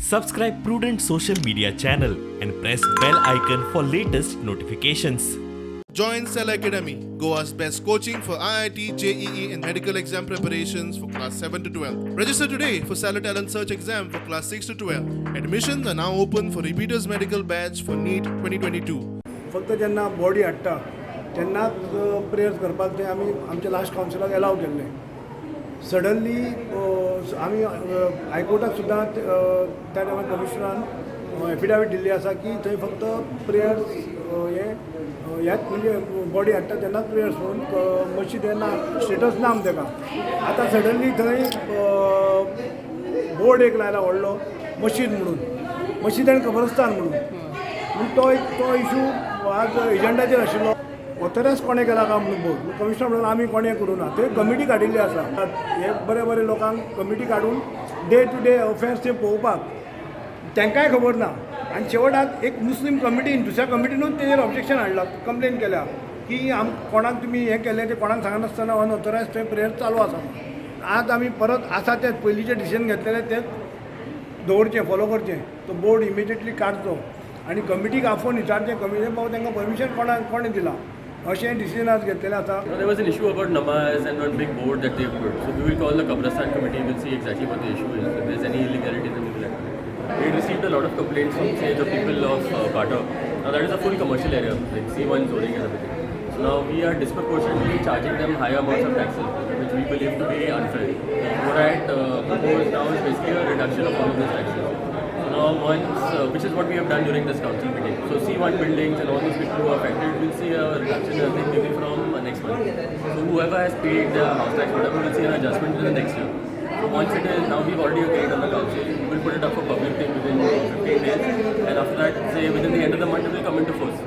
Subscribe Prudent social media channel and press bell icon for latest notifications. Join Cell Academy, Goa's best coaching for IIT, JEE, and medical exam preparations for class 7 to 12. Register today for Cellar Talent Search exam for class 6 to 12. Admissions are now open for repeaters medical batch for NEET 2022. फक्त जेन्ना body हाडटा तेन्नाच prayers करपाक ते आमी आमच्या last कावन्सिलाक allow केल्लें. Suddenly आमी हायकोर्टाक सुद्दां त्या टायमार कमिशनरान एफिडेवीट दिल्ली आसा की थंय फक्त प्रेयर्स हे ह्याच म्हणजे बॉडी हाडटा तेन्नाच प्रेयर्स म्हणून मशीद हे ना स्टेटस ना आमकां ताका. आतां सडनली थंय बोर्ड एक लायला व्हडलो मशीद म्हणून, मशीद आनी कब्रस्तान म्हणून. पूण तो एक तो इशू आज एजंडाचेर आशिल्लो. ऑथरायज कोणें केला काय म्हणून बोर्ड कमिशनर म्हणून आमी कोणें करूं ना, थंय कमिटी काडिल्ली आसा. हे बरे बरे लोकांक कमिटी काडून डे टू डे अफेर्स ते पळोवपाक तांकांय खबर ना. आनी शेवटाक एक मुस्लीम कमिटीन दुसऱ्या कमिटीनूच तेजेर ऑब्जेक्शन हाडलां, कंप्लेन केल्या की आम कोणाक तुमी हें केलें तें कोणाक सांगनासतना अनऑथरायज थंय प्रेयर चालू आसा म्हणून. आज आमी परत आसा तेच पयलींचें डिसिजन घेतलेलें तेंच दवरचें, फॉलो करचें. तो बोर्ड इमिजिएटली काडचो आनी कमिटीक आफोवन विचारचें, कमिटी बाबा तांकां परमिशन कोणाक कोणें दिलां, अशें डिसिजन आज घेतलेलें आसा. There was an issue about namaz and one big board that they put. So we will call the Kabrastan committee, we'll see exactly what the issue is. If there's any illegality, then we will act on it. We received a lot of complaints from, say, the people of Bata. Now that is a full commercial area, like C1 zoning and everything. So now we are disproportionately charging them higher amounts of taxes, which we believe to be unfair. What I had proposed now is basically a reduction of all of those taxes. So now once, which is what we have done during this council meeting. So C1 buildings and all those people who are affected will see a reduction, I think, maybe from next month. So whoever has paid their house tax, whatever, will see an adjustment in the next year. So once it is, now we've already agreed on the council, we will put it up for public thing within 15 days, and after that, say within the end of the month, it will come into force.